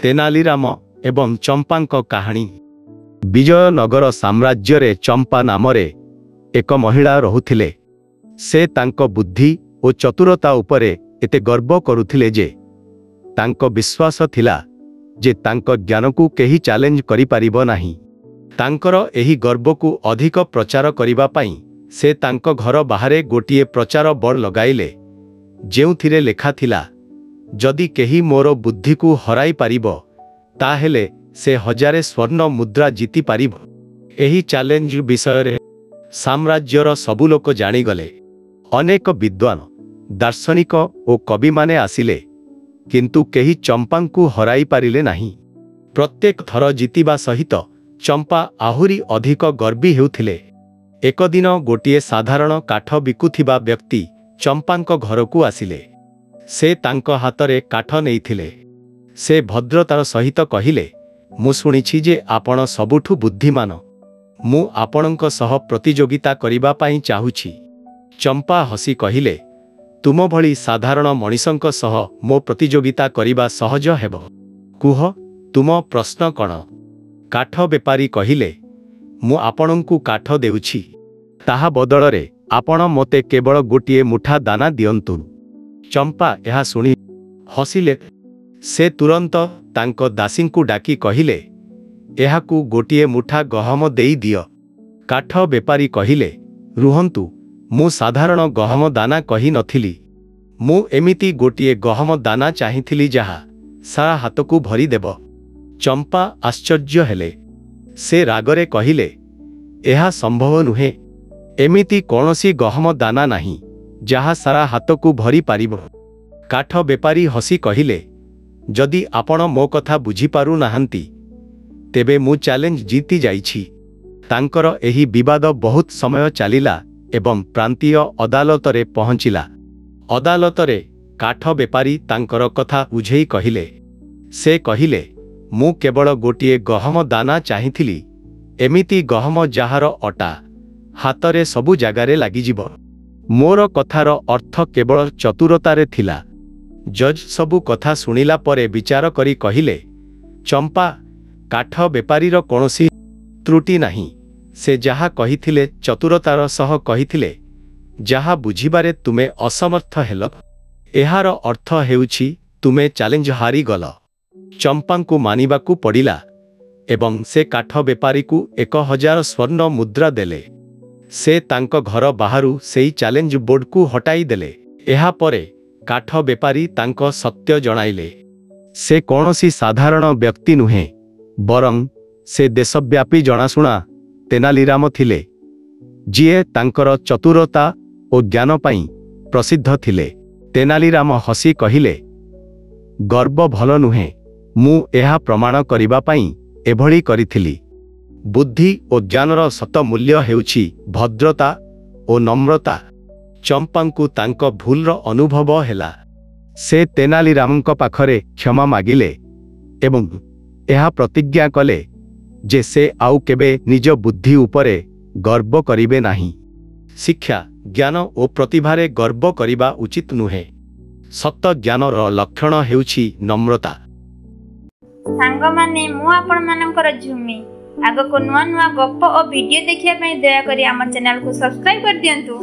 ତେନାଲିରାମ ଏବଂ ଚମ୍ପାଙ୍କ କାହାଣୀ। ବିଜୟନଗର ସାମ୍ରାଜ୍ୟରେ ଚମ୍ପା ନାମରେ ଏକ ମହିଳା ରହୁଥିଲେ। ସେ ତାଙ୍କ ବୁଦ୍ଧି ଓ ଚତୁରତା ଉପରେ ଏତେ ଗର୍ବ କରୁଥିଲେ ଯେ ତାଙ୍କ ବିଶ୍ୱାସ ଥିଲା ଯେ ତାଙ୍କ ଜ୍ଞାନକୁ କେହି ଚ୍ୟାଲେଞ୍ଜ କରିପାରିବ ନାହିଁ। ତାଙ୍କର ଏହି ଗର୍ବକୁ ଅଧିକ ପ୍ରଚାର କରିବା ପାଇଁ ସେ ତାଙ୍କ ଘର ବାହାରେ ଗୋଟିଏ ପ୍ରଚାର ବୋର୍ଡ ଲଗାଇଲେ, ଯେଉଁଥିରେ ଲେଖାଥିଲା, ଯଦି କେହି ମୋର ବୁଦ୍ଧିକୁ ହରାଇ ପାରିବ, ତାହେଲେ ସେ 1000 ସ୍ୱର୍ଣ୍ଣ ମୁଦ୍ରା ଜିତିପାରିବ। ଏହି ଚ୍ୟାଲେଞ୍ଜ ବିଷୟରେ ସାମ୍ରାଜ୍ୟର ସବୁ ଲୋକ ଜାଣିଗଲେ। ଅନେକ ବିଦ୍ୱାନ, ଦାର୍ଶନିକ ଓ କବିମାନେ ଆସିଲେ, କିନ୍ତୁ କେହି ଚମ୍ପାଙ୍କୁ ହରାଇ ପାରିଲେ ନାହିଁ। ପ୍ରତ୍ୟେକ ଥର ଜିତିବା ସହିତ ଚମ୍ପା ଆହୁରି ଅଧିକ ଗର୍ବୀ ହେଉଥିଲେ। ଏକଦିନ ଗୋଟିଏ ସାଧାରଣ କାଠ ବିକୁଥିବା ବ୍ୟକ୍ତି ଚମ୍ପାଙ୍କ ଘରକୁ ଆସିଲେ। ସେ ତାଙ୍କ ହାତରେ କାଠ ନେଇଥିଲେ। ସେ ଭଦ୍ରତାର ସହିତ କହିଲେ, ମୁଁ ଶୁଣିଛି ଯେ ଆପଣ ସବୁଠୁ ବୁଦ୍ଧିମାନ। ମୁଁ ଆପଣଙ୍କ ସହ ପ୍ରତିଯୋଗିତା କରିବା ପାଇଁ ଚାହୁଁଛି। ଚମ୍ପା ହସି କହିଲେ, ତୁମ ଭଳି ସାଧାରଣ ମଣିଷଙ୍କ ସହ ମୋ ପ୍ରତିଯୋଗିତା କରିବା ସହଜ ହେବ। କୁହ, ତୁମ ପ୍ରଶ୍ନ କ'ଣ? କାଠ ବେପାରୀ କହିଲେ, ମୁଁ ଆପଣଙ୍କୁ କାଠ ଦେଉଛି। ତାହା ବଦଳରେ ଆପଣ ମୋତେ କେବଳ ଗୋଟିଏ ମୁଠା ଦାନା ଦିଅନ୍ତୁ। ଚମ୍ପା ଏହା ଶୁଣି ହସିଲେ। ସେ ତୁରନ୍ତ ତାଙ୍କ ଦାସୀଙ୍କୁ ଡାକି କହିଲେ, ଏହାକୁ ଗୋଟିଏ ମୁଠା ଗହମ ଦେଇଦିଅ। କାଠ ବେପାରୀ କହିଲେ, ରୁହନ୍ତୁ, ମୁଁ ସାଧାରଣ ଗହମ ଦାନା କହି ନଥିଲି। ମୁଁ ଏମିତି ଗୋଟିଏ ଗହମ ଦାନା ଚାହିଁଥିଲି ଯାହା ସାରା ହାତକୁ ଭରିଦେବ। ଚମ୍ପା ଆଶ୍ଚର୍ଯ୍ୟ ହେଲେ। ସେ ରାଗରେ କହିଲେ, ଏହା ସମ୍ଭବ ନୁହେଁ। ଏମିତି କୌଣସି ଗହମ ଦାନା ନାହିଁ ଯାହା ସାରା ହାତକୁ ଭରି ପାରିବ। କାଠ ବେପାରୀ ହସି କହିଲେ, ଯଦି ଆପଣ ମୋ କଥା ବୁଝିପାରୁନାହାନ୍ତି, ତେବେ ମୁଁ ଚ୍ୟାଲେଞ୍ଜ ଜିତି ଯାଇଛି। ତାଙ୍କର ଏହି ବିବାଦ ବହୁତ ସମୟ ଚାଲିଲା ଏବଂ ପ୍ରାନ୍ତୀୟ ଅଦାଲତରେ ପହଞ୍ଚିଲା। ଅଦାଲତରେ କାଠ ବେପାରୀ ତାଙ୍କର କଥା ବୁଝେଇ କହିଲେ। ସେ କହିଲେ, ମୁଁ କେବଳ ଗୋଟିଏ ଗହମ ଦାନା ଚାହିଁଥିଲି, ଏମିତି ଗହମ ଯାହାର ଅଟା ହାତରେ ସବୁ ଜାଗାରେ ଲାଗିଯିବ। ମୋର କଥାର ଅର୍ଥ କେବଳ ଚତୁରତାରେ ଥିଲା। ଜଜ୍ ସବୁ କଥା ଶୁଣିଲା ପରେ ବିଚାର କରି କହିଲେ, ଚମ୍ପା, କାଠ ବେପାରୀର କୌଣସି ତ୍ରୁଟି ନାହିଁ। ସେ ଯାହା କହିଥିଲେ ଚତୁରତାର ସହ କହିଥିଲେ, ଯାହା ବୁଝିବାରେ ତୁମେ ଅସମର୍ଥ ହେଲ। ଏହାର ଅର୍ଥ ହେଉଛି ତୁମେ ଚ୍ୟାଲେଞ୍ଜ ହାରିଗଲ। ଚମ୍ପାଙ୍କୁ ମାନିବାକୁ ପଡ଼ିଲା ଏବଂ ସେ କାଠ ବେପାରୀକୁ 1000 ସ୍ୱର୍ଣ୍ଣ ମୁଦ୍ରା ଦେଲେ। ସେ ତାଙ୍କ ଘର ବାହାରୁ ସେଇ ଚ୍ୟାଲେଞ୍ଜ ବୋର୍ଡକୁ ହଟାଇ ଦେଲେ। ଏହାପରେ କାଠ ବେପାରୀ ତାଙ୍କ ସତ୍ୟ ଜଣାଇଲେ। ସେ କୌଣସି ସାଧାରଣ ବ୍ୟକ୍ତି ନୁହେଁ, ବରଂ ସେ ଦେଶବ୍ୟାପୀ ଜଣାଶୁଣା ତେନାଲିରାମ ଥିଲେ, ଯିଏ ତାଙ୍କର ଚତୁରତା ଓ ଜ୍ଞାନ ପାଇଁ ପ୍ରସିଦ୍ଧ ଥିଲେ। ତେନାଲିରାମ ହସି କହିଲେ, ଗର୍ବ ଭଲ ନୁହେଁ। ମୁଁ ଏହା ପ୍ରମାଣ କରିବା ପାଇଁ ଏଭଳି କରିଥିଲି। ବୁଦ୍ଧି ଓ ଜ୍ଞାନର ସତ ମୂଲ୍ୟ ହେଉଛି ଭଦ୍ରତା ଓ ନମ୍ରତା। ଚମ୍ପାଙ୍କୁ ତାଙ୍କ ଭୁଲର ଅନୁଭବ ହେଲା। ସେ ତେନାଲିରାମଙ୍କ ପାଖରେ କ୍ଷମା ମାଗିଲେ ଏବଂ ଏହା ପ୍ରତିଜ୍ଞା କଲେ ଯେ ସେ ଆଉ କେବେ ନିଜ ବୁଦ୍ଧି ଉପରେ ଗର୍ବ କରିବେ ନାହିଁ। ଶିକ୍ଷା, ଜ୍ଞାନ ଓ ପ୍ରତିଭାରେ ଗର୍ବ କରିବା ଉଚିତ ନୁହେଁ। ସତ ଜ୍ଞାନର ଲକ୍ଷଣ ହେଉଛି ନମ୍ରତା। ସାଙ୍ଗମାନେ, ମୁଁ ଆପଣମାନଙ୍କର ଝୁମି। ଆଗକୁ ନୂଆ ନୂଆ ଗପ ଓ ଭିଡ଼ିଓ ଦେଖିବା ପାଇଁ ଦୟାକରି ଆମ ଚ୍ୟାନେଲକୁ ସବସ୍କ୍ରାଇବ୍ କରିଦିଅନ୍ତୁ।